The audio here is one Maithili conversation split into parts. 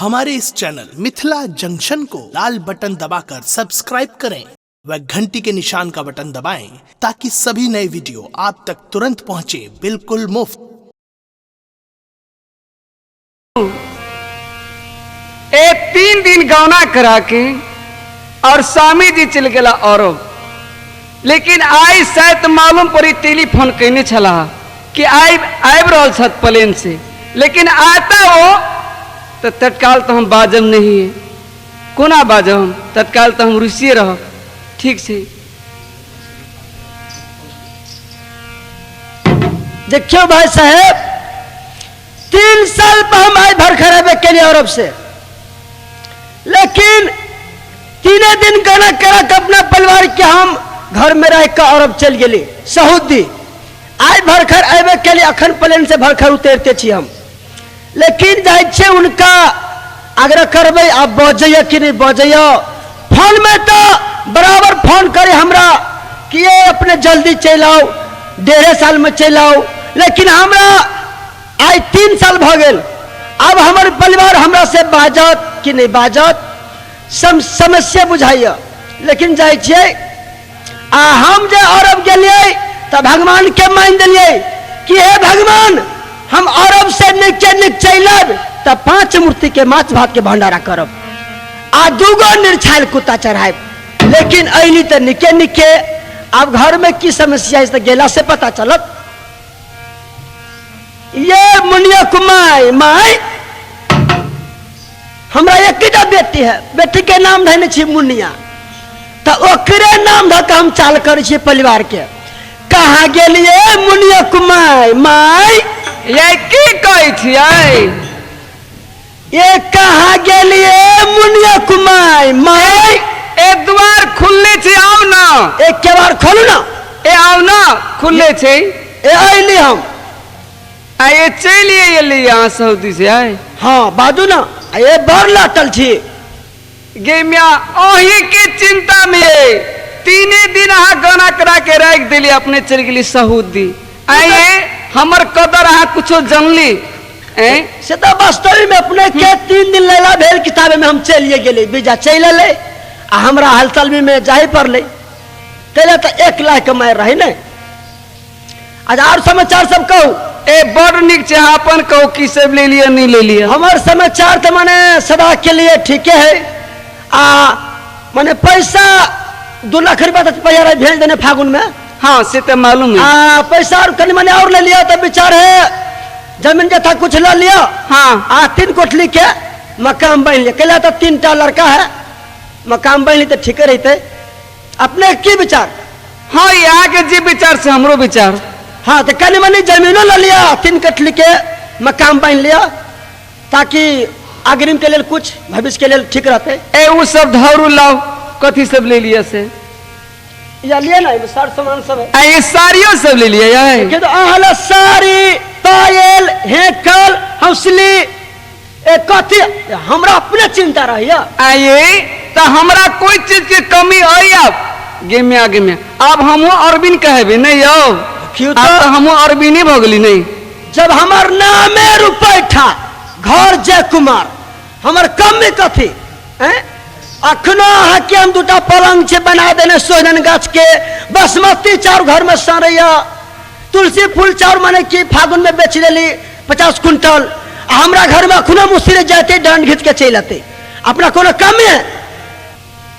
हमारे इस चैनल मिथिला जंक्शन को लाल बटन दबाकर सब्सक्राइब करें व घंटी के निशान का बटन दबाएं ताकि सभी नए वीडियो आप तक तुरंत पहुंचे बिल्कुल मुफ्त। ए 3 दिन गौना करा के और स्वामी जी चल गया औरो, लेकिन आई शायद मालूम पड़ी टेलीफोन कहने छला कि आई आबि रहल छथि प्लेन से, लेकिन आता वो तो तत्काल तो हम बाजब नहीं है, कोना बाजब हम, तत्काल तो हम रुसिए रह। ठीक से देखियो भाई साहेब, 3 साल पर हम आए भर खराबे के लिए अरब से, लेकिन 3 दिन गाना करा के अपना परिवार के हम घर में रह के अरब चल गए सऊदी। आइ भरखर आबे के लिए अखन प्लेन से भरखर उतरते छी हम, लेकिन जाइ छे उनका आग्रह करबै आब बजैया कि नहीं बजैया। फोन में तो बराबर फोन करे हमरा कि ये अपने जल्दी चलि आउ, 1.5 साल में चलि आउ, लेकिन हमरा आइ 3 साल भ गेल। अब हमर परिवार हमरा से बाजत कि नहीं बाजत, समस्या बुझाइया, लेकिन जाइ छियै। आ हम जे अरब गेलियै तऽ भगवान के मान देलियै कि हे भगवान, हम अरब से नीचे नीक चलि आयब तऽ 5 मूर्ति के माछ भात के भंडारा करब आ 2 गो निरछायल कुत्ता चढ़ायब। लेकिन अयली तऽ निके निके। अब घर में की समस्या है तऽ गेला से पता चलत। ये मुनिया कुमाई माई, हमरा एकटा बेटी है, बेटी के नाम धने छी मुनिया, तऽ ओकरे नाम धऽ के हम चाल करै छियै परिवार के। कहाँ गेलियै मुनिया कुमाई माई? ये की कहै छियै? ये कहाँ गेलियै मुनिया कुमाई माई? ए द्वार खुलले छै, आउ ना, एक के बार खोलू ना, ए आउ ना, खुलले छै। ए अयली हम, आ ये चलि एली अहाँ सऊदी से आय। हाँ बाजू ना, ये बड़ लटल छी गे मिया, अही के चिंता में 3 दिन अहाँ गाना करा के राखि देली, अपने चलि गेली सऊदी। आइए हमर कदर अहाँ कुछो जानली? से तो वास्तव में अपने के 3 दिन लैला भेल किताबे में हम चलिए गेली, बीजा चलि एलै आ हमरा हालचाल में जाहे पड़लै, तैला तो 1 लाख कमाइ रही ने। आज और समाचार सब कहू। ए बड़ नीक छै, अहाँ अपन कहू की सब ले लिअ नहीं ले लिअ। हमर समाचार तो माने सदा के लिए ठीके है। आ माने पैसा 2 लाख रुपया तो पैसा भेज देने फागुन में। हाँ से तो मालूम है। आ पैसा और कनी मनी और ले लिया तो विचार है जमीन जथा कुछ ले लिया। हाँ आ 3 कोठली के मकान बन लिया, कहला तो 3 टा लड़का है, मकान बन ली तो ठीक रहते। अपने की विचार? हाँ यहाँ के जे विचार से हमरो विचार। हाँ तो कनी मनी जमीनो ले लिया, 3 कोठली के मकान बन लिया ताकि अग्रिम के लिए कुछ भविष्य के लिए ठीक रहते। ए उ सब धरू लाओ, कथी सब ले लिया से? या लिया ना, सार सामान सब है। आ ये साड़ियों सब ले लिया यार। के तो अहला साड़ी पायल हेकल हौसली ए कथी हमरा अपने चिंता रहिया। आये तो हमरा कोई चीज के कमी आई अब गेमिया गेमिया अब हमहू अरबिन कहबे नहीं यौ। क्यों तो हमहू अरबिनी भऽ गेली नहीं। जब हमर नामे रुपैठा घर जय कुमार, हमर कमी कथी? अखनो अहाँ के हम 2टा पलंग छे बना देने सोहजन गाछ के, बासमती चाउर घर में सड़ैया, तुलसी फूल चाउर माने कि फागुन में बेच लेली 50 कुंटल। आ हमरा घर में अखनो मुसरे जाते डांड घीच के चलि अते, अपना कोनो कमी है?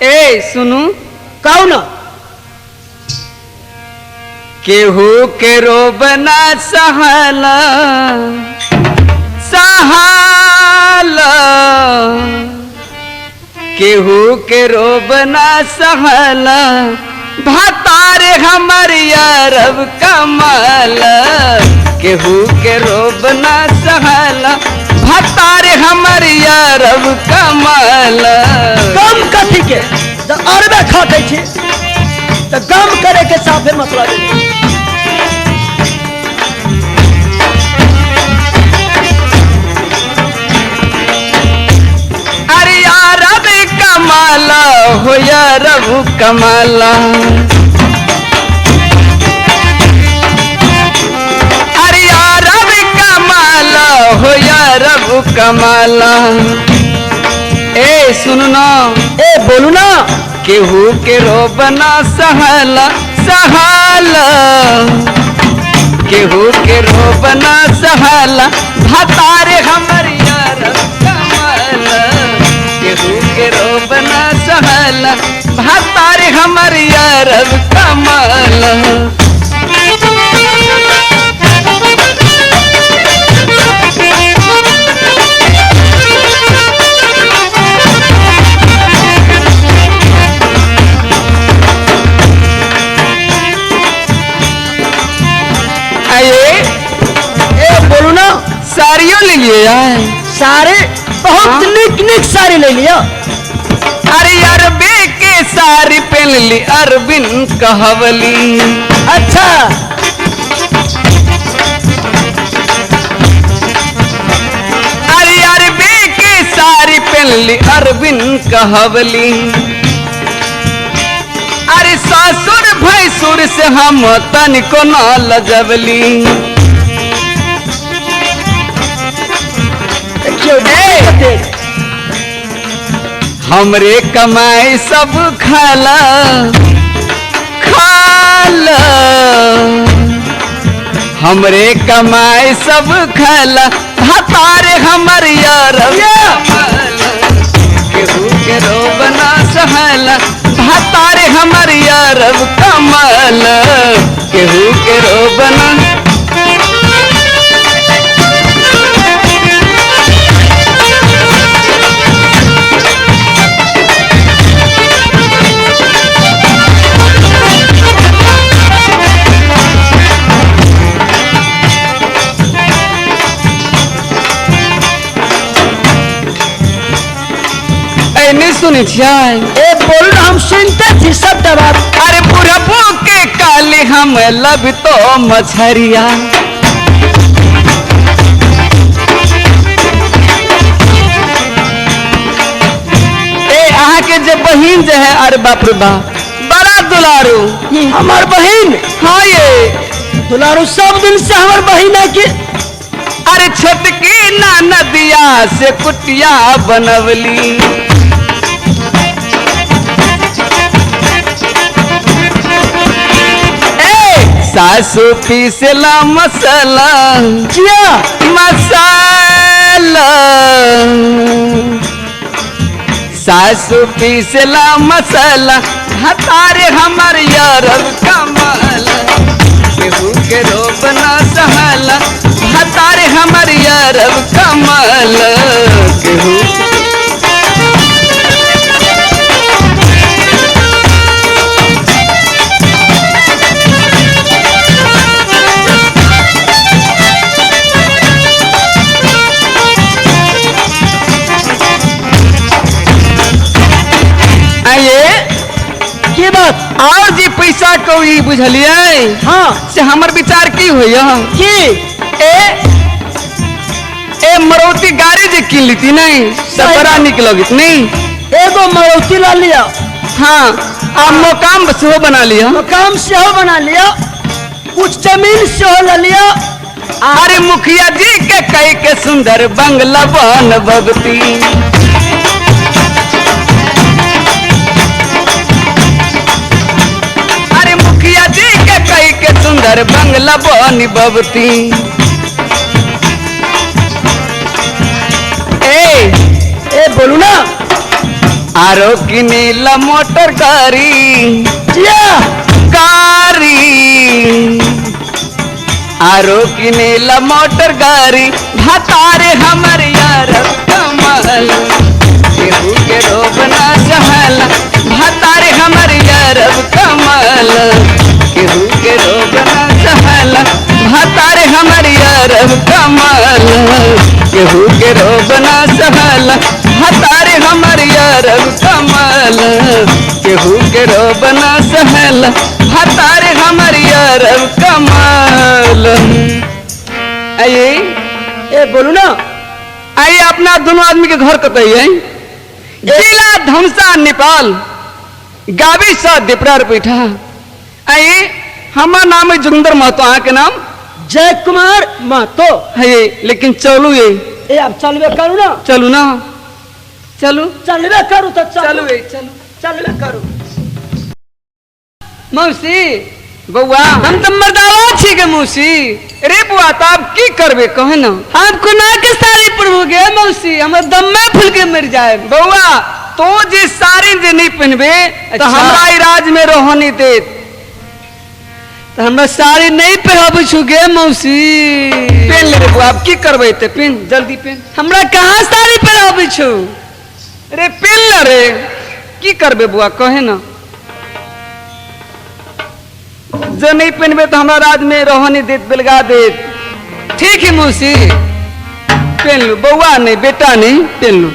ए सुनू कहू ना। केहू के रोबना सहाला सहाला, केहू के रोबना सहाला, भातार हमर अरब कमाल। केहू के रोबना सहाला, भातार हमर अरब कमाल। गम कथी के जब अरबे खटै छी तऽ गम करे के साफे मतलब। अरे अरब कमाला हो अरब कमाला, अरे अरब कमाला हो अरब कमाला। सुनू ना। ए बोलू ना। केहू के रोबना सहाला सहाला, केहू के रोबना सहाला, भतारे हमर यार कमाल। केहू के रोबना सहाला, भतारे हमर यार कमाल। ए बोलू ना। साड़ियों ले लिए यार। सारे बहुत हाँ? निक निक साड़ी ले लिया। अरे यार बे के साड़ी पहन ली अरविंद कहवली। अच्छा अरे यार बे के साड़ी पहन ली अरविंद कहवली। अरे ससुर भैंसुर से हम तनिको ना लजवली। हमरे कमाई सब खाला खाला, हमरे कमाई सब खाला, भतारे हमर यार केहू के रोबना सहाला, भतारे हमर यार कमाल। केहू के रोबना सुनै छियै। ए बोलू ना, हम सुनते छी सबटा बात। अरे बुढ़बो के काली हम लब तो मछरिया। ए अहाँ के जे बहिन जे है, अरे बाप रे बाप, बड़ा दुलारू। हमार बहिन? हाँ ये दुलारू सब दिन से हमार बहिन है कि। अरे छोटकी ना नदिया से कुटिया बनवली। सासू पीसला मसाला जिया मसाला, सासू पीसला मसाला, भतारे हमर यार कमाल। केहू के रोबना सहाला, भतारे हमर यार कमाल। केहू की बात और जी पैसा कौड़ी बुझलिए। हाँ से हमर विचार की होइया की ए ए मरौती गाड़ी जे किन लीती नहीं तो बड़ा निक लगत नहीं। एगो मरौती ला लिया। हाँ आ मकाम सेहो बना लिया। मकाम सेहो बना लिया, कुछ जमीन सेहो ला लिया। अरे मुखिया जी के कई के सुंदर बंगला बन बगती। अरे मुखिया जी के कई के सुंदर बंगला बन बबती। ए ए बोलू ना। आरो किनेला मोटर गाड़ी जिया गाड़ी, आरो किनेला मोटर गाड़ी, भतारे हमर यार कमाल। केहू के रोबना सहाला, भतारे हमर यार कमाल। केहू के रोबना सहाला, भतारे हमर यार कमाल। केहू के रोबना सहाला, भतारे हमर यार कमाल। केहू के रोबना सहाला, भतारे हमर यार कमाल। आइए ए बोलू ना। आइए अपना दोनों आदमी के घर कतई है? जिला धमसा नेपाल, गावी सा दिपरार पीठा। आइए हमार नाम है जोगिंदर महतो, अहाँ के नाम? जय कुमार महतो है। लेकिन चलू ये ए अब चलबे करू ना। चलू ना। चलू चलबे करू तो चलू चलू चलबे करू। मौसी बउआ हम तो मर्दावा छी गे मौसी। रे बुआ तो आप की करबे कहे ना, हम कोना के साड़ी पहनबो गे मौसी, हमर दम्मे फूल के मर जाए। बउआ तो जे साड़ी जे नहीं पहनबे तो हमरा ई राज में रह नहीं देत। तो हमरा साड़ी नहीं पहनाबै छु गे मौसी। पहन ले रे बुआ, अब की करबे ते पहन, जल्दी पहन। हमरा कहाँ साड़ी पहनाबै छु? रे पहन ले रे, की करबे बुआ कहे ना, जो नहीं पहनबे तो हमरा राज में रह नहीं देत, बेलगा देत। ठीक है मौसी पहन लू, बउआ नहीं बेटा नहीं पहन लू।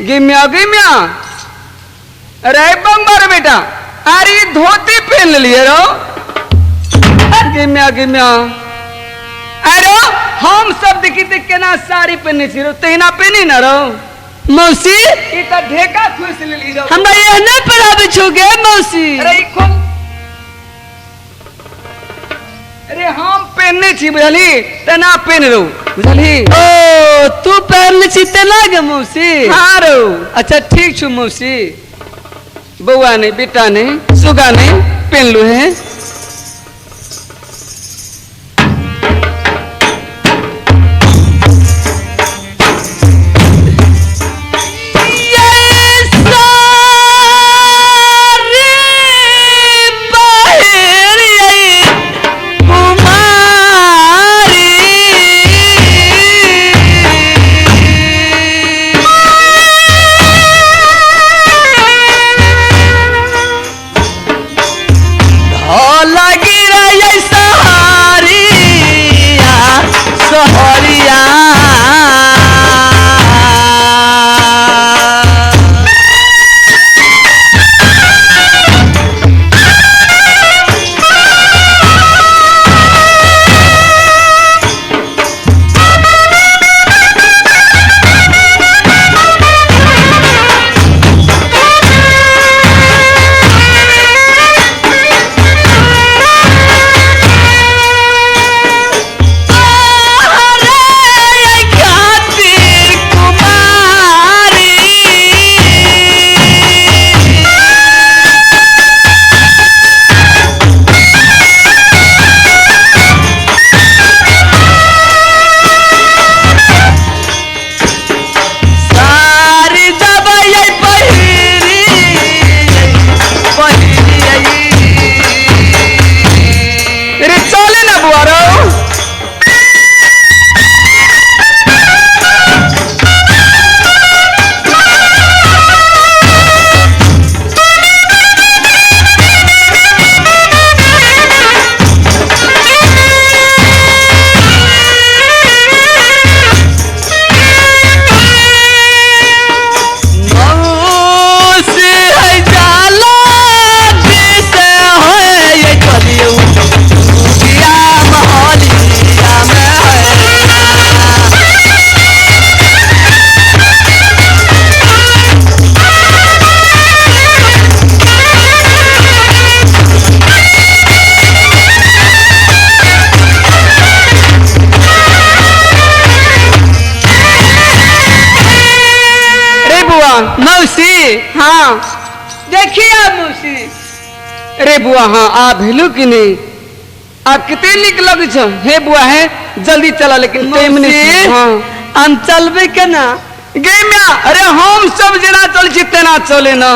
गिम्या गिम्या, अरे बम्बर बेटा, अरे धोती पहन लिए रो। गिम्या गिम्या, अरे हम सब देखी ते केना साड़ी पहने छी रो, तेना पहनी ना रो मौसी। ई त ढेका खुस लेली रो, हमरा यह नहीं पहनाबै छु गे मौसी। अरे ई खोल, अरे हम पहनने छी बुझली, तेना पहन रो बुझली। ओ तू पहनने छी तेना गे मौसी? हाँ रो। अच्छा ठीक छु मौसी, बउआ नहीं बेटा नहीं सुगा नहीं पहन लू है। बुआ मौसी। हाँ देखिए मौसी। अरे बुआ हाँ आ भेलू कि नहीं? आ कितने निक लगे छो। हे बुआ है जल्दी चला लेकिन टाइम नहीं। हाँ हम चलबे केना गे म्या? अरे हम सब जेना चल छी तेना चले ना।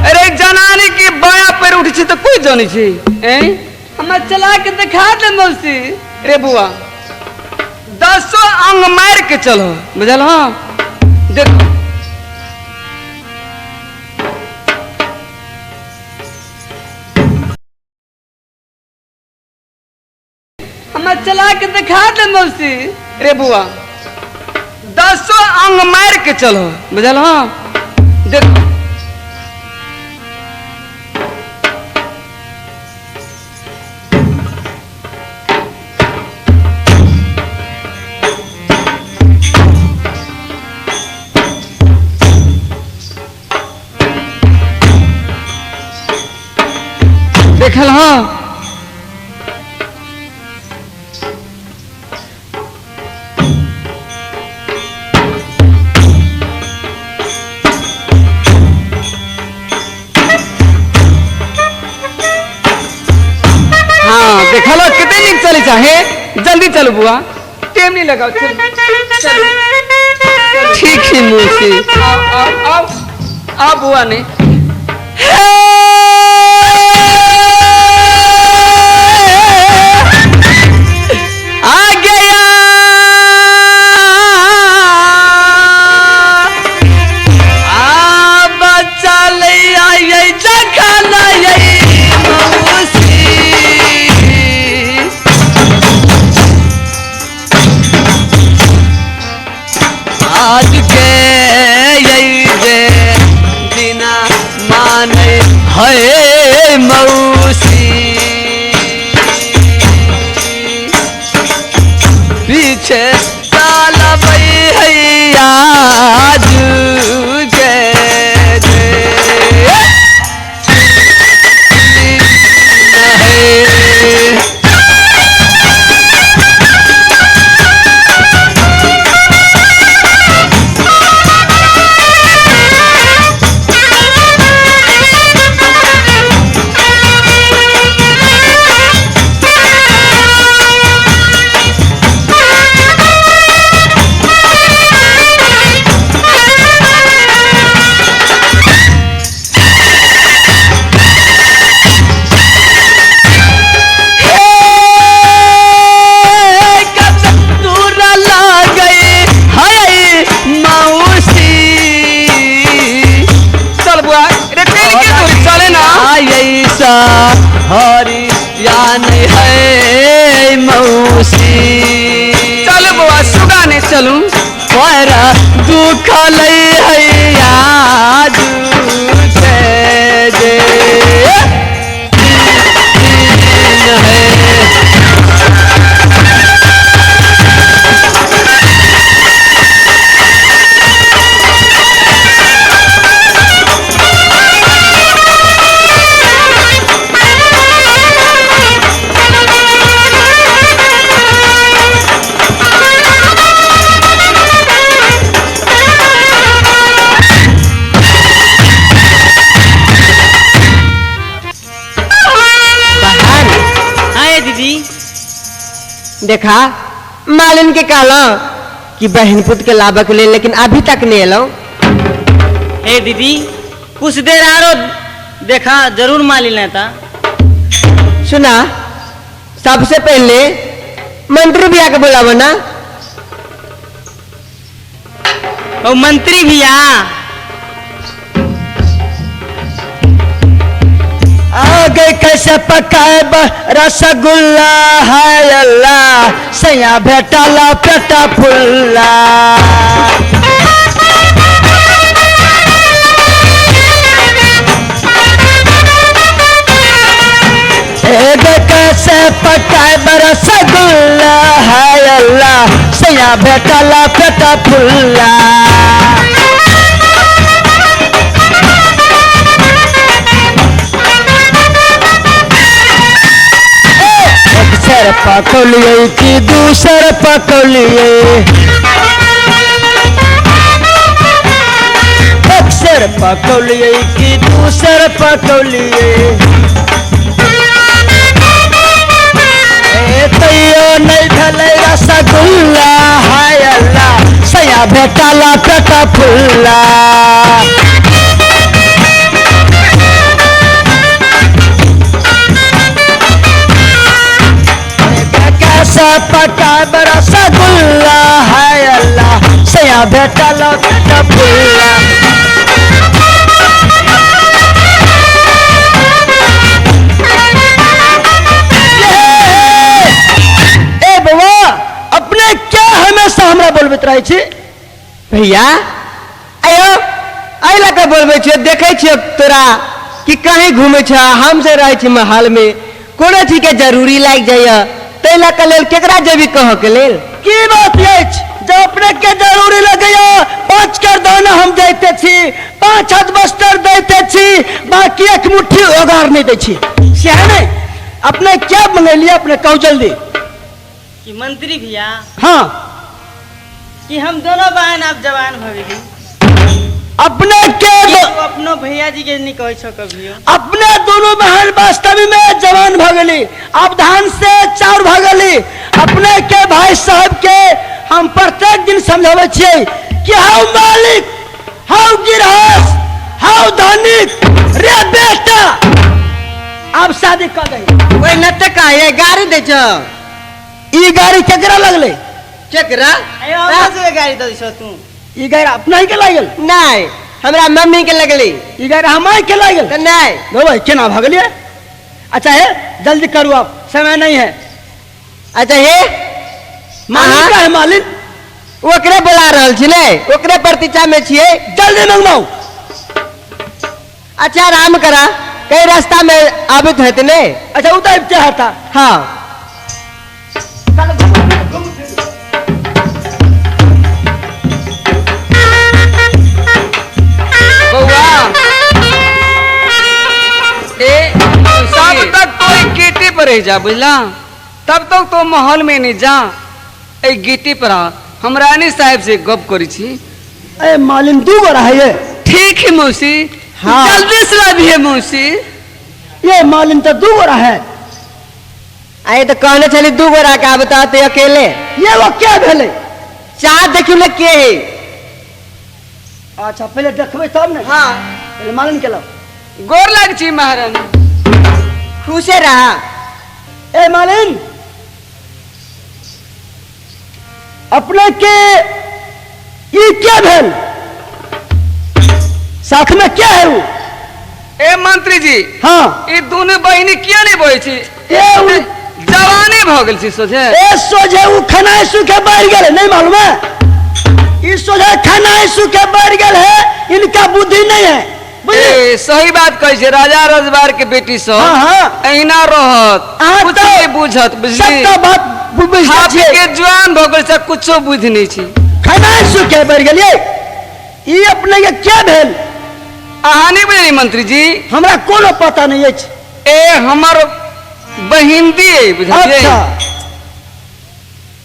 अरे जनानी के बाया पैर उठ छी तो कोई जानी छी। ए हमरा चला के दिखा दे मौसी। अरे बुआ 10 अंग मार के चलो बुझल। हाँ देखो हमरा चला के दिखा दे मौसी। अरे बुआ 10 अंग मार के चलो बुझल। हाँ देखो देखल। हाँ हाँ देखल कितने निक चले चाहे। जल्दी चलो बुआ टाइम नहीं लगाओ। चलो चलो ठीक है मौसी। आओ आओ आओ आओ बुआ ने। आ गया आ बच्चा ले आई जखन आई मौसी। आज के यही जे दिना माने है मौसी। पीछे ताला भैया के दे हरियान है मौसी। चल बुआ सुगा ने चलू। पर दुख है आज जे है। देखा मालिन के कहलो कि बहन पुत के लाभ के लिए, लेकिन अभी तक नहीं एलो। हे दीदी कुछ देर आरो देखा जरूर मालिन लेता। सुना सबसे पहले मंत्री भैया के बुलावो ना। ओ मंत्री भैया आगे कैसे पकाए रसगुल्ला है अल्लाह सैया भेटाला पेटा फुल्ला। आगे कैसे पकाए रसगुल्ला है अल्लाह सैया भेटाला पेटा फुल्ला। पकौलिए कि दूसर पकौलिए, तेसर पकौलिए कि दूसर पकौलिए। ए तैयो नहीं भेलै रसगुल्ला हाय अल्लाह सया भेटला पेट फुल्ला। कैसा पकाब रसगुल्ला हाय अल्लाह सया भेटला पेट फुल्ला। ए बउआ अपने क्या हमेशा हमरा बोलबैत रहै छी? भैया आयो एहि लऽ कऽ बोलबै छियौ, देखै छियौ तोरा कि कहीं घूमै छ, हम से रहै छी महल में, कोनो चीज के जरूरी लागि जाइए ताहि लऽ कऽ लेल केकरा जेबी कहऽ के लेल? की बात अछि, जब अपने के जरूरी लगैया 5 कर दाना हम दैते छी, 5 हाथ बस्तर दैते छी, बाकी एक मुट्ठी ओगार नहीं दै छी। सएह नहीं अपने क्या मंगेलिए अपने कहू जल्दी। कि मंत्री भैया हाँ कि हम दोनों बहन आप जवान भ गेली। अपने के अपनो भैया जी के नहीं कहै छौ कभियो। अपने दोनों बहन वास्तव में जवान भ गेली, अब धान से चाउर भ गेली। अपने के भाई साहब के हम प्रत्येक दिन समझाबै छियै कि हाउ मालिक, हाउ गिरहस्थ, हाउ धनिक रे बेटा अब शादी कर दे। ओहि नते कहे गाड़ी दै छौ। ई गाड़ी केकरा लगलै? केकरा? अयो हमरा सबके गाड़ी दै छौ तू। ई गाड़ी अपना ही के लागल? नहीं हमरा मम्मी के लगली। ई गाड़ी हमारे के लागल? तऽ नहीं। लो भाई केना भऽ गेलियै? अच्छा है जल्दी करू आप, समय नहीं है। अच्छा हे मालिक का है मालिक? ओकरे बोला रहल छी ने, ओकरे प्रतीक्षा में छियै, जल्दी मंगवाऊ। अच्छा आराम करा, कई रास्ता में आबित हेतै ने। अच्छा उ तऽ आबिते हेता। हाँ बउआ ए तब तक तो एक गेटे पर रह जा बुझला, तब तक तो महल में नहीं जा, एक गेटे पर आ। हम रानी साहब से गप करी छी। ए मालिन दू गो रहे ये। ठीक है मौसी। हाँ। जल्दी से लाबिए मौसी। ये मालिन तो दू गो रहे। आए तो कहने छली दू गो रहा, बताते अकेले। ये वो क्या भेलै? चाह देखियो ने के है। अच्छा पहले देखबै तब ने। हाँ पहले मालिन के लाओ। गोर लाग छी महारानी। खुशे रहा। ए मालिन अपने के ई क्या भेल? साथ में क्या है वो? ए मंत्री जी। हाँ ई दोनों बहिनी किया नहीं बोले छी? ए जवानी भ गेल छी सोझे। ए सोझे उ खनाय सुखे बढ़ गेल, नहीं मालूम है? ई सोझे खनाय सुखे बढ़ गेल है, इनका बुद्धि नहीं है। ए सही बात कहै छै, राजा रजवार के बेटी सब। हाँ हाँ एहिना रहत, कुछ नहीं बुझत बुझली। सबटा बात बुझै छी के जवान भ गेल छै, कुछो बुझ नहीं छी। खनाय सुखे बढ़ गेलियै। ई अपने के क्या भेल? अहाँ नहीं बुझली मंत्री जी? हमरा कोनो पता नहीं अछि। ए हमर बहिन दी बुझलियै। अच्छा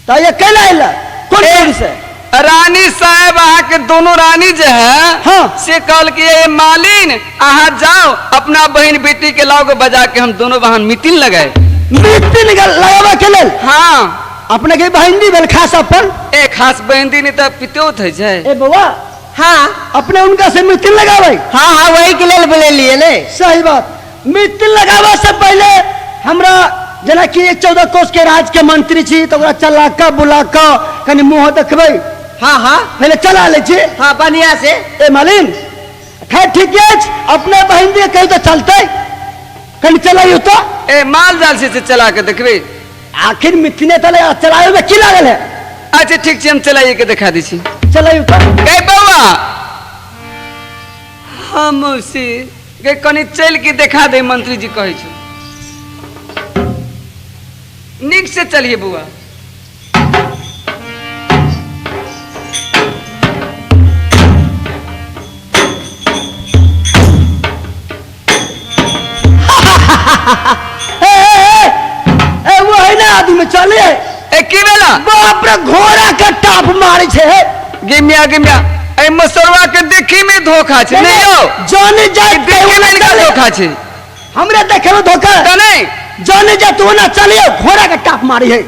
तऽ ये केना अयला? कोन कोन से? रानी साहब अहाँ के दोनों रानी जे है। हाँ। से कहल कि ये मालिन अहाँ जाओ अपना बहन बेटी के लाओ के बजा के हम दोनों बहन मीटिंग लगाए। मीटिंग लगावे के लेल? हाँ अपने के बहन दी भेल खास अपन? ए खास बहन दी नहीं तऽ पितौत है छै। ए बउआ। हाँ अपने उनका से मीटिंग लगावे? हाँ हाँ वही के लेल बोलेलिए ने। सही बात। मीटिंग लगावे से पहले हमरा जेना कि 14 कोस के राज के मंत्री छी तऽ ओकरा चला कऽ बुला कऽ कनि मुँह देखबै। हाँ हाँ पहले चला लै छी। हाँ बढ़िया से। ए मालिन खैर ठीक अछि, अपने बहन दी कही तऽ चलतै, कनि चलाइयो तो। ए माल जाल से चला के देखबै। आखिर मिथिने तले चलावे में की लागल है? अच्छा ठीक छै, हम चलाइए के देखा दै छी। चलाइयो तो। गै बउआ। हाँ मौसी गै कनि चलि के देखा दे, मंत्री जी कहै छै। नीक से चलिए बउआ। ए, ए, ए, वो है ना आदमी चले। ए की भेला? बाप रे घोड़ा के टाप मारे छे। गे मिया गे मिया, ए मसरवा के देखी में धोखा छै नहीं यौ जाने जाए देखे में इनका धोखा छै। हमरे देखे में धोखा त नहीं जाने जाए तू ना चलियो घोड़ा के टाप मारी है।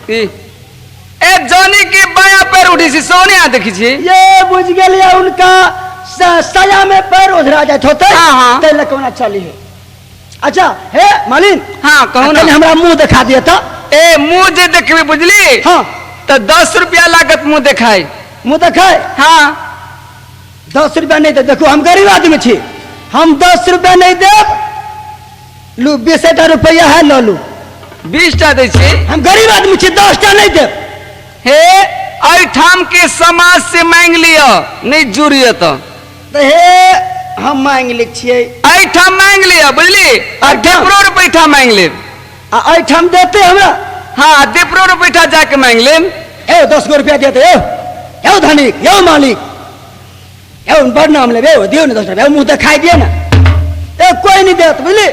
ए जॉनी के बाया पैर उठी छी सोने आ देखी छी। ये बुझ गेलिए उनका सया में पैर ओझरा जात होते। हाँ, हाँ। तै लऽ ओना चली है। अच्छा हे मालिन। हाँ कहू ना। कनी हमरा मुंह देखा दिए त। ए मुंह जे देखबी बुझली। हाँ त 10 रुपया लागत मुंह देखाय। मुंह देखाय? हाँ 10 रुपया नहीं दे। देखो हम गरीब आदमी छी, हम 10 रुपया नहीं देब। लू 20टा रुपया है ल लू। 20टा दै छी? हम गरीब आदमी छी, 10टा नहीं देब। हे एहिठाम के समाज से मांग लिअ, नहीं जुड़िए त। हे हम मांग लै छियै। एहिठाम मांग लिअ बुझली, आ देपरो रुपैठा मांग लेब। आ एहिठाम देते हमरा? हाँ देपरो रुपैठा जाके मांग लेब। ए 10 गो रुपया देते। यौ यौ धनिक, यौ मालिक, यौ बड़ नाम लेब, यौ दियौ ने 10 रुपया, मुँह देखाइ दिअ ने। ए कोई नहीं देत बुझली।